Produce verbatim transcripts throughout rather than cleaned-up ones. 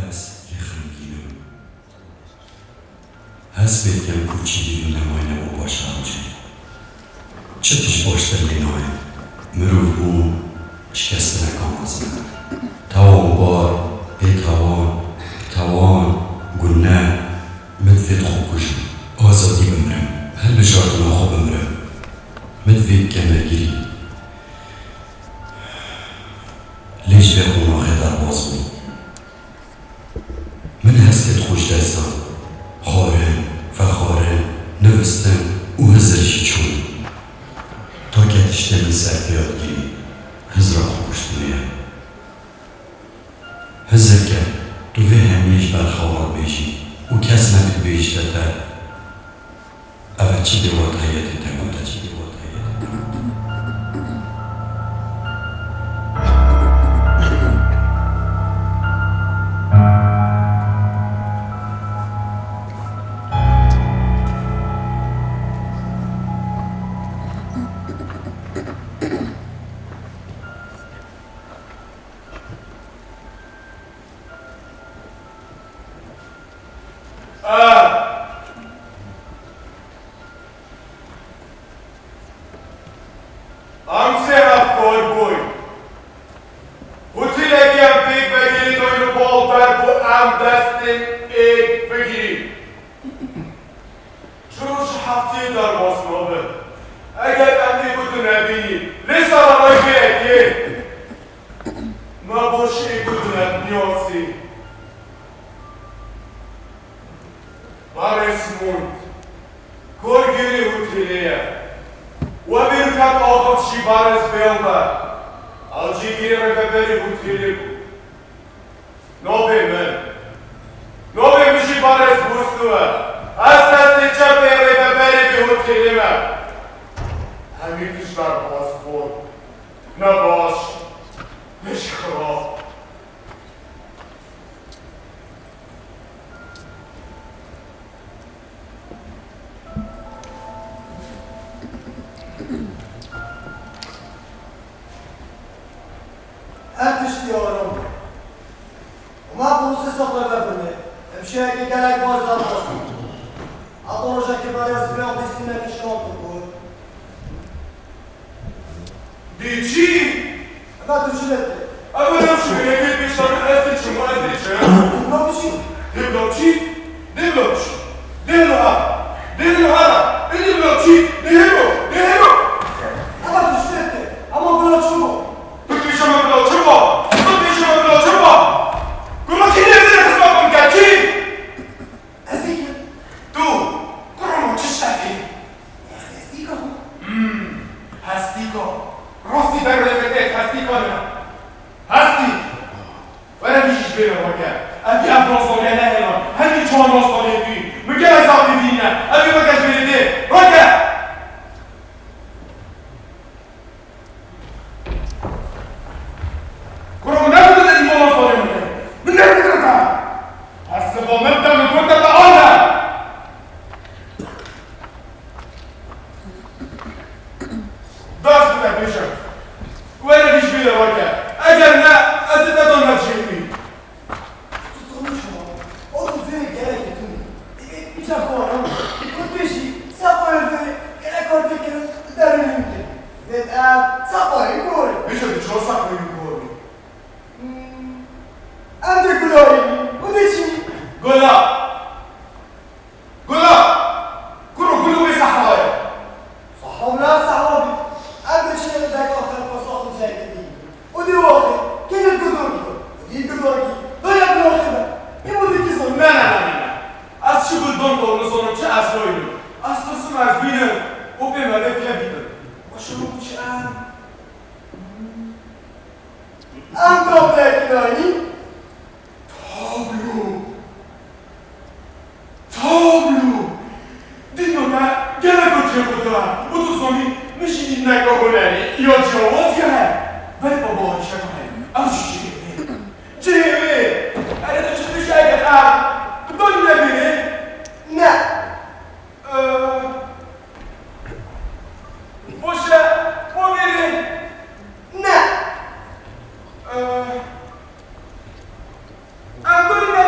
Ez lê xemgîn im. Hespê dikim ku çi dîrî nemayne bo başa rojê. Çi tişt baştir lê nayê. Mirov bûn şikestineka mezin e. Tawanbar, bêtawan, tawan, gune, min divêt xwe bikujim. Azadî bimirim. Hilbijartina xwe bimirim. Min divêt kemegirî. Lê ji vê qonaxê derbas bûm. Min hestê xwe ji dest da. Xwarin, vexwarin, nivistin û hizir jî çûn. Ta ke tiştê min ser pêya digirî, hizra xwe kuştine ye. Hizir ke tu vê hemiyê ji ber xwe ve dibêjî û kes nebî dibêjîte te. Ev çi dê wat heyetê te gote, çi dê wat heyetê te gote. Em sê hev kor bûyn. Hûtilekî em pêk vegirî doyni bol ber ku em destên êk bigirîn. Ji roj heftiyê derbas nabe. Eger em ê gudu nebînî, lê serranayî vê yekê me boşî ê gudu nebniyasî. Barês Mont, korgirê hûtêlê ye. We bîr ket axifşî Barês Bêlda, ew cîgirê rêveberê hûtêlê bû. Navê min. Navê min jî Barês Bûsnû ye. Ez destê çepê rêveberê vê hûtêlê me. Hemî tişt derbas bûn. Ne baş, ne jî xirab. Her tiştî aram bû. Hema bi wisa soxle vebirne. Em şehekê gelek baş derbas bûn. Heta rojekê berê ez vê dîstîne nîşan bû. Dê çi? Eva tu çi dê? Eva ne şu gelekê pêşan ez dê çim, ez dê çim. Dê bila çi? Dê bila çi? Dê bila çi? Dê niha. Dê niha. Dê bila çi? Dê hêlo. Dê hêlo. Eva tu çi dê? Ama bila çi bû? Tu pêşa me bila çi bû? Tu pêşa me bila çi bû? Kuma kî ne dê hesaba bim ke çi? Ez dî kim? Tu, kurama çi şertî? Ez, ez dî kim? Hmm, hestîka. Rastî ber lê vekek hestîka ne. Hestî. Were bî ji bê re weke. Ev yê ev rastaliye nehêlan. Hemî çar rastaliye dûyî. Min gelek zaf dî dîne. Ev yê weke ji bê re dê. Weke. Kuro, min nekirde te îmana salê min e. Min nekirde te. Her siba min te min kurde te ane. Dest bide bêje. Were vî ji bî de weke. Eger ne, ez ê te dan her cihê wî. Tu sonuç ma, o tu vê gelekê tune. Divê pîça xwe aram. Ku tu jî seqoyê vê gelek kar tê kirin, derûnî bikin. Vê ev seqoyê kor. Pîça tu çawa seqoyê kor bî? Hmm. Em dê gulayî. Hûn dê çi? Gula. Gula! Kuro gul û vê sehra ye. Sehra wila sehra bî. Em diçine li deka xelka sax û cihekî dî. Û dî waxê kêlê gul dorkî. Û dî gul dorkî. Doya gul axê be. Ê bu dikî zon. Ne, ne, ne, ne, ne. Ez çi gul don kor nizonim, çi ez doynim. Ez tirsim ez bînim û pê me vê kevî bin. Başa min çi em? Em tabloyekî danî. Tablo! Tablo! Dîno te gelek cihê xwe dira û tu zanî min jî îneka hunerî ya ciyawaz ya heye. Belê baba Ayşe heye. Ew jî cihê wê. Cihê wê! Erê tu çi dibêjî eger em bi danî nebînin? Ne. Ee, Boş e, bo vêrê. Ne. Ee, Em gulî me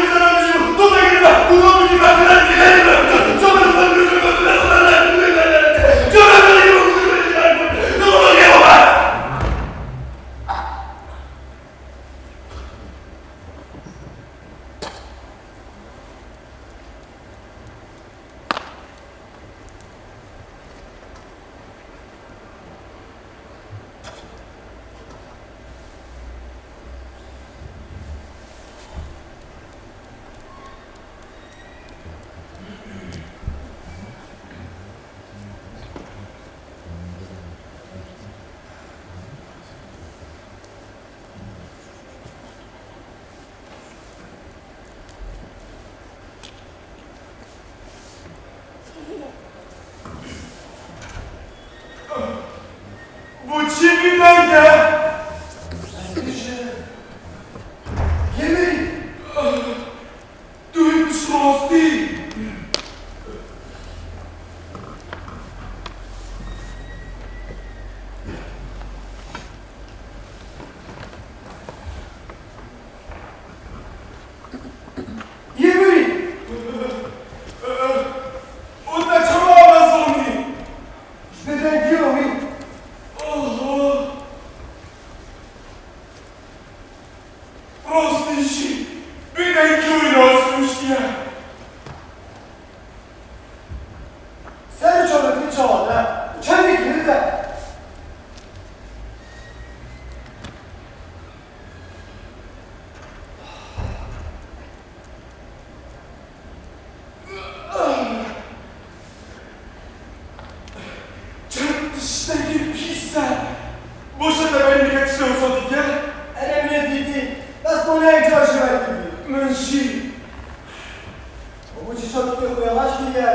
Û çi çokî xwe yavaş kiriye.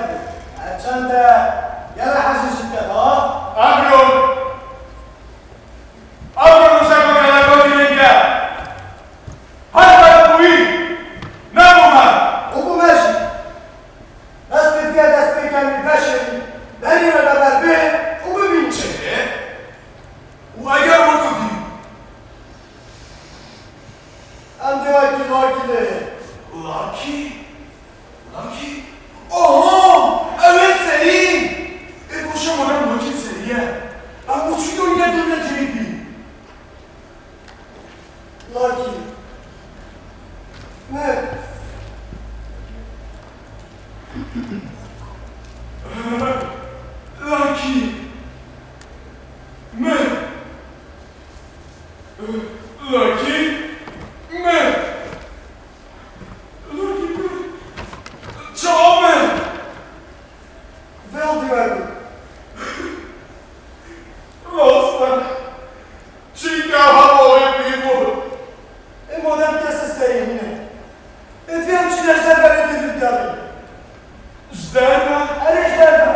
Her çende gele hejî jî te ha? Ebro! Ebro, wisa ku gele kotî ringe. Her ber bûyî. Ne bû me. Û bû me jî. Dest pê diye dest pê kemî veşin. Berî re leber bê û bibîn çi. Û eger wekî dî. Em dê wekî Lakî lê. Lakî? Lakî? Oho! Ew ê serî! Ê goşa wana wekî serî ye. Em bo çi yoyîne dûne cêbî? Lakî. Ne. Lakî. Me. Lakî me! Lakî me! Çawa me? Vêl dî werdî. Rast e. Çîka hema wê pî bû. Ê madem kes serê min e. Ê divê em çîne ji derve rê bêjin diyarê. Ji derve? Erê ji derve.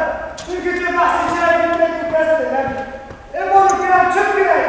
Çimkî tu behsê çirekî binekî kes tê nebî. Ê malûkê em çi bikire?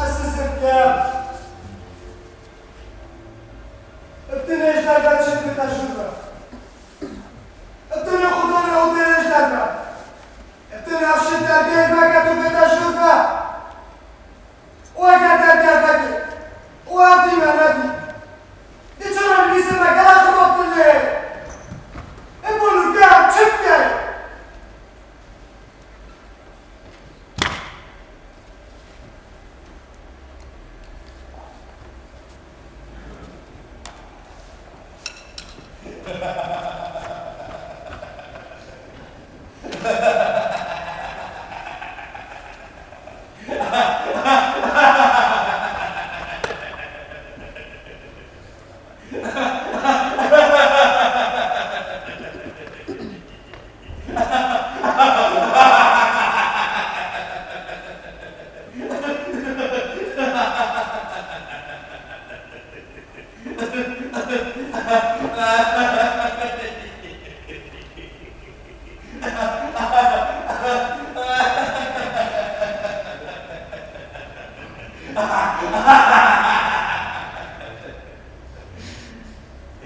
Ez siz dikim. Bi tenê ji derve çi bike te jûr be. Bi tenê Xudanê û têrê ji derve. Bi tenê ev şit dergehê veke tu bête jûr be. Û eger dergeh veke û ev dî me nedî, dê çawa nivîsê me gela xirabtir lê? Ê malûkê em çi bike?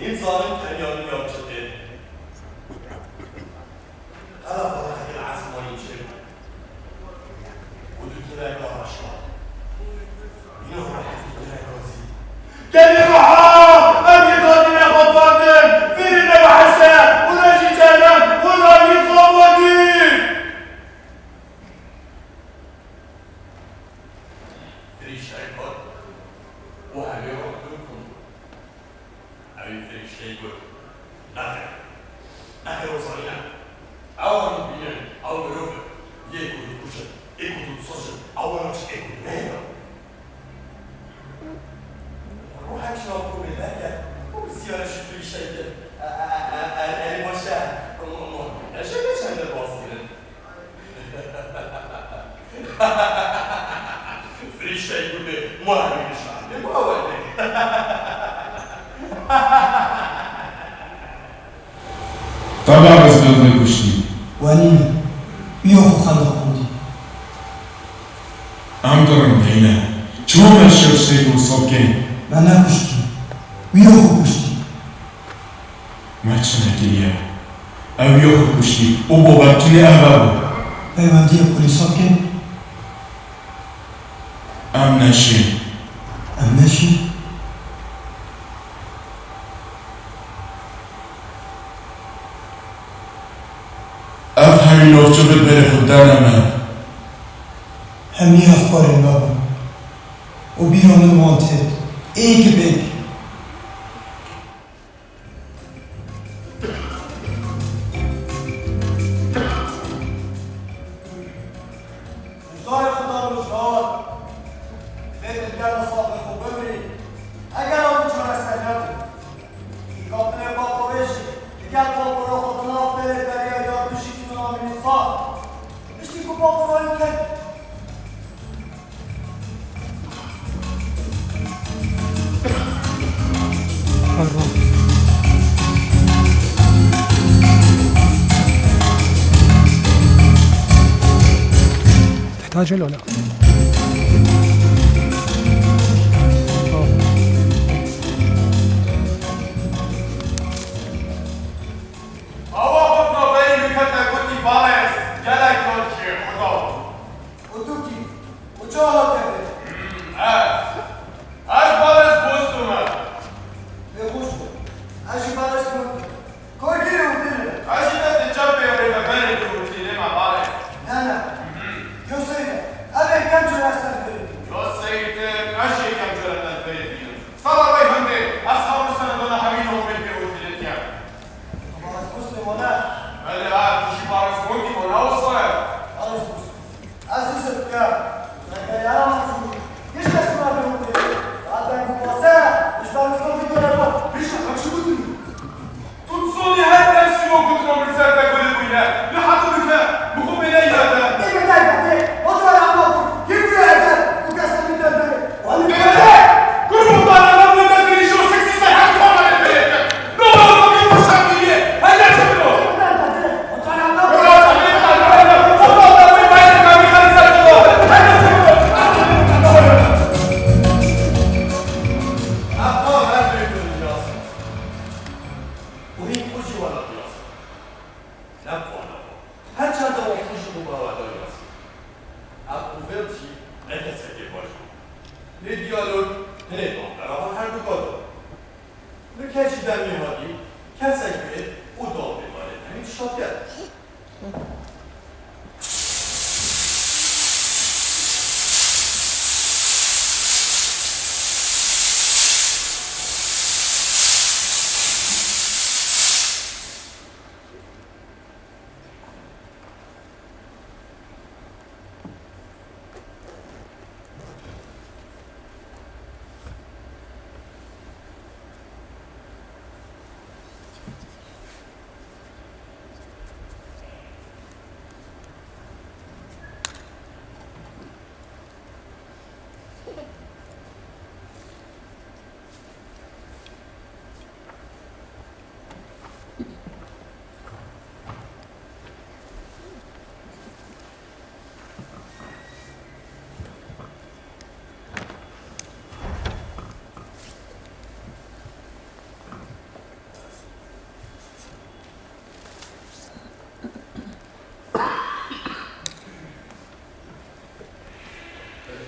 Însanên tenya dinya çi tê? Qelebalixekê li esmanî çêbû û du tîreka reşa. Îno rehetî tîreka zî. Gelî reha! Em yê dadîne xwe bardin! Vîrî nebe Te barez bi min kuştî. Wenî min. Wî yo xwe xendeqandî. Em dirin beyne. Çima me şev seyr û sokên? Me nekuştî. Wî yo xwe kuştî. Me çi nekiriye? Ew yo xwe kuştî û bobertinê ev bû. Peywendiyê polîsa kên. Em neşîn. Em neşîn? Ev hemî navçe bi berê xwe dane me. Hemî ev parên me bûn. Û bîra min wan têt. Êk bi êk. Rojdarê Xuda rojgar, divê tu digel misafir xwe bimrî, eger ew çareser nebû. Îkabinê Papa wê jî digel papora xwe di nav pêlê beriya ya tu jî tu namî nîsa. Piştî ku papora wî ket, Pardon. تحتاج العلا. Awa xwe navbeyî min kete gotî, Barês, gelek kar çi ye, Xuda. Û tu kî? Û çawa hate vê? Hmm, ez. Ez Barês Boston me. Lê xweş bû. Ez jî Barês Boston. Korgirê û dil e. Ez jî destê çepê wê veberê bi û tîlê me Barês. Ne, ne. Mhm. Yo seyre. Ev ê yekem cure ez te li vê bînim. Yo seyre, ez jî yekem cure te li vê bînim. Sala rey hindê, ez hawir senedana hemî nomê pê û tîlê dikem. Ama ez Boston wana. Belê ha, tu jî Barês Boston wana wisa ye. Barês Boston. Ez hizir dikim. Rêberiyana Masûmî. Hiç kes buna bêhûr tê. Rahat deng û base, ji ber Mustafa Kemal. Hiç de bak şu bütün. Tu sonî her dem sîyo gotino min ser te gulê bûyne. Li heta bike, bi xwe bêne îrade. Ê, bêne îrade. O cara ama bu. Kim bu yerde? Bu kes de bir dönmeli. Wani bêne. Kurban bana, ben bu destini şu seksi sen her zaman etmeyecek. Her çanda wan xwe ji bo bawer dayî rasî. Ev Uvel jî ne kesekê baş bû. Lê diyalog hinê dan beraber her du ka de. Li kesî demê hatî kesek bê û dawê malê tenê tişta diket.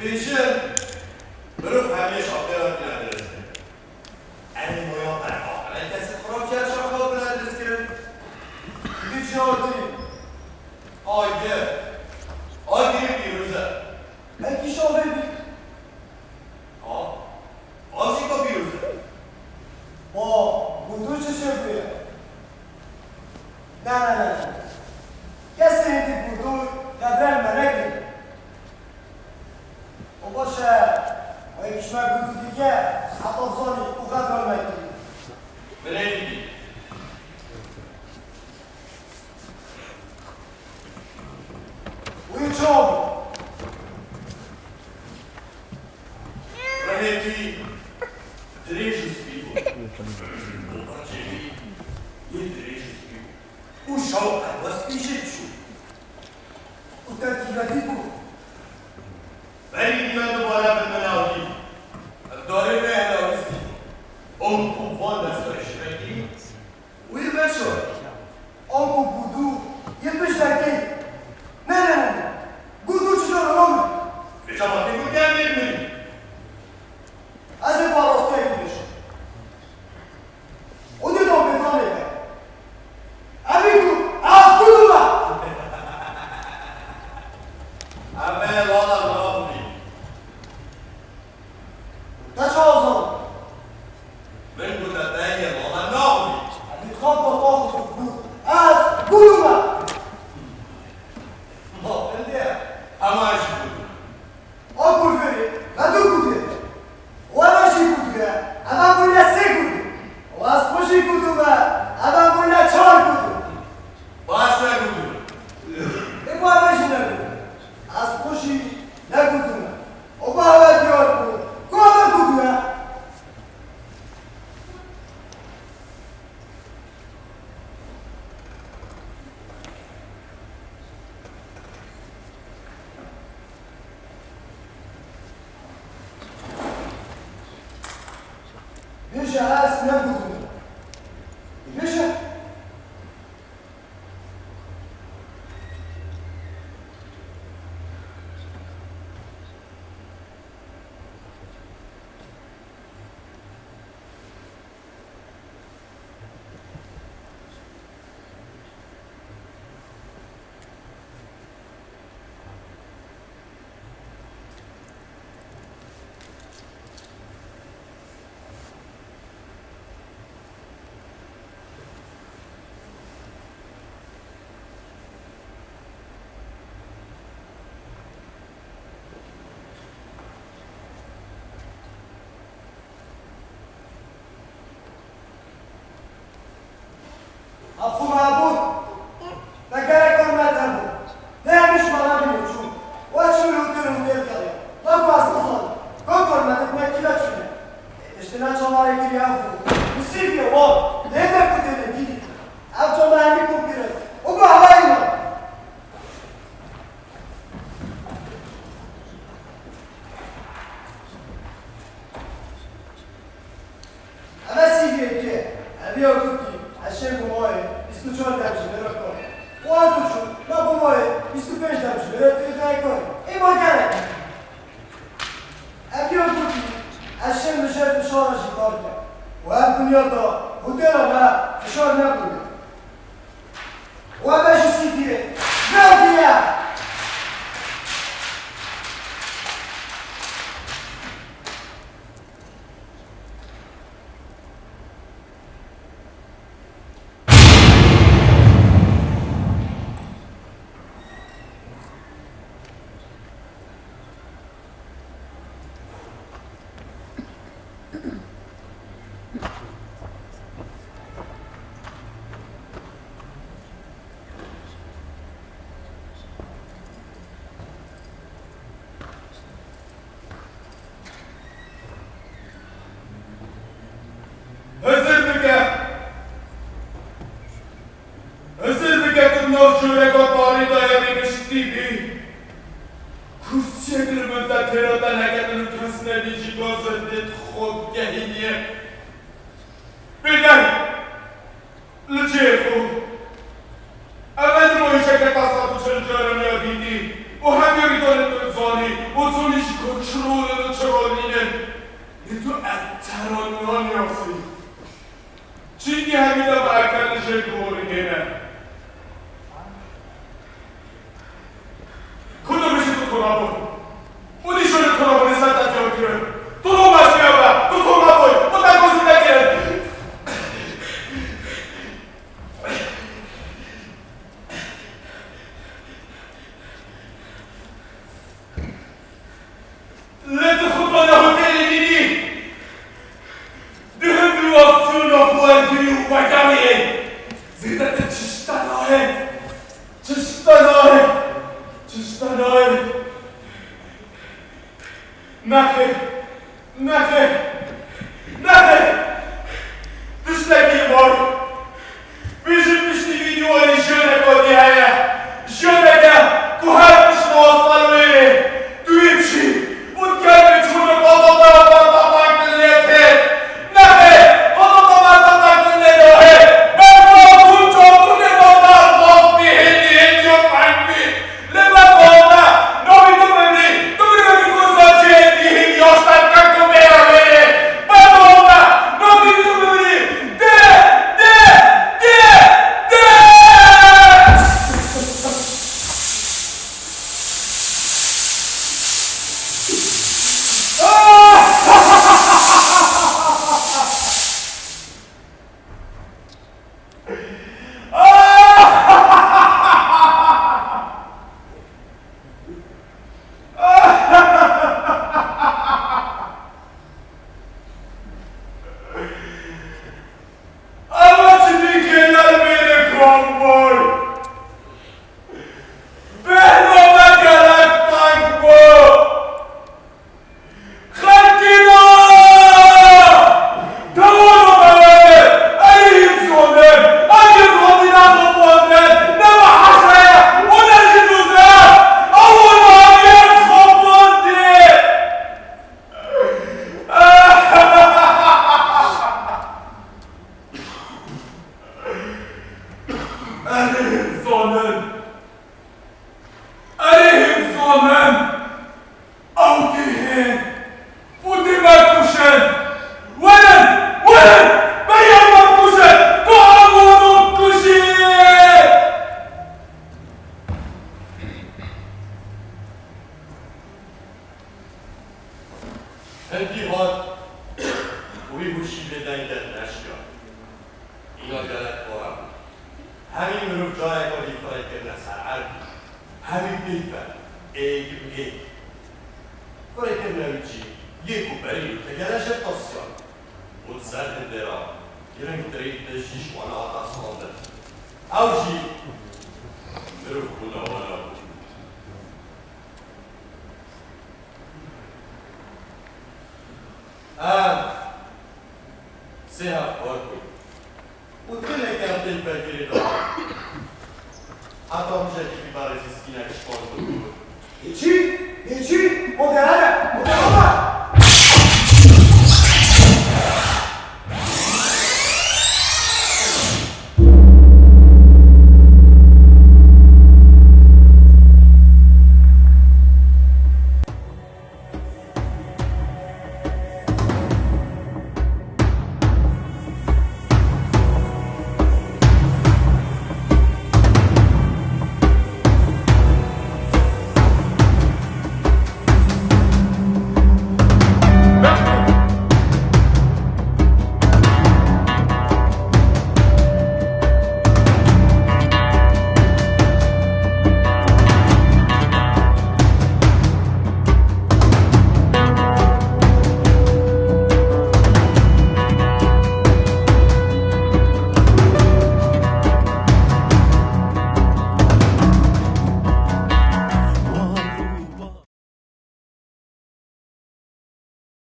Dibêjin, mirov hemî ji afêran tîne dirist e. Em ê moya berxwe, her kesê xwe re çerşaxa bine dirist kirin. Divê çi hatî? Agir. Agirê pîroz e. Belkî şavê bî. Ha? Ev jî ka pîroz e. Ba, gundur çi çêbûye? Ne, ne, ne, ne. Kesê hêdî gundur xebera me nekir. O baş e. Wê kişme gundur dike, heta bizanî û xebera me kir. Binêrî bî. Wî çawa bû? Rihekî dirêj û spî bû. Û perçekî yê dirêj û spî bû. Çawa qewes pêşê çû û te dîve dî ku berî dîve dubare bi min awî. Ev darê me hela wistî. Onku van destayê ji me kirî. Wî veşo. Onku gudu yê piştekî. Ne ne ne. Gudu çilo roman. Vêca ma tê gutiye em ê bimirî. Ez ê parastiyekî bêjim. Û dê to bêtanê be. Evî ku ez gudu me. Em ê lala naxwî. Te çawa zan? Min gote te yê lala naxwî. Evî xwe papax û ku ez gudu me. Ma bende. Hema jî gudu. O kurvî, me du gudî. Were jî gudî ye, eve bûne sê gudî. Û ez xwe jî gudu me, eve bûne çar gudî. Bas ne gudu. Ê ku eve jî ne gudu. Ez xwe jî ne gudu me. Û ba eve diyar bû, ku eve gudu ye. Bêje ez ne gudu me. Bêje. Ev xwe mebû. Te gerek hurmet hebû. Ne hemî ji me re bîne çûn. Wek çûn û têr û têr kiriye. Wek ku ez nizanim. Wek hurmetê me kî ve çûne. Ê, tiştê ne çawarê kiriye ev bû. Misîfê wan. Lê ne ku têne dînî. Ev cama hemî kom kirin. Û ku hewayî me. Eve sîviyekî ye. Ev ya kutî, ez şêm bi mayê bîst û çar dem ji vê re kar. Û ev çû, me bi mayê bîst û pênc dem ji vê re tê dayê kar. Ê ma gerek. Ev ya kutî, ez şêm li jêr fişara jî kar dikim. Û ev dinya da hotela me fişar nebûne. Û eve ji sîviyê. Verdiye! Hizir bike! Hizir bike tu nav jûreka parî de yê rêgiştî bî. Kursiyek li min te têra te neketin û kes nebî jî gazir dê tu xwe bigehîniye. Bêdeng! Li cihê xwe. Ev ne dima hişeke te sed û çil caran ya dîtî û hemî rîdanên te zanî û zanî ji ku çi rol in û çi rol nînin. Lê tu ev tera nanasî. Çimkî hemî de bi erken li jêr guhorî têne. Ku dibêjî tu tolabû. Û nîşanê tolabûnê ser te diyar kirin. Tu robaşiya be, tu tolabû, û te gozî te kirin. Lê tu xwe tolabû têlê nînî. Di hindû asyona xwe dû û wegeriyê. Zêde te çişte nayê. Çişte nayê. Çişte nayê. Nexêr. Nexêr. Nexêr. Tiştekî var. Bêjin piştî vîdyoyê jêr Erê hêmzanin! Erê hêmzanin! Ew tê hên û tê me kuşin! Werin! Werin! Beriya me bikuşin! Ku ew hûn bikuşî! Hindî hat û wî hûşî bê dengê neşiya. Îna gelek xora bû. Hemî mirov careka dî firê kirine ser erdî. Hemî pêk ve, êk bi êk. Firê kirine wî cî, yê ku berî û tegere jê qesiyan. Û di ser hindê re, girîngtirî tiştî ji wana hate standin. Ew jî mirov bûna wana bû. Ev sê heft xwar bû. Û têleke em tên fekirê da. Heta mijekî bî berê zî stînek şipan bû. Hêçî, hêçî, o derene, o derene.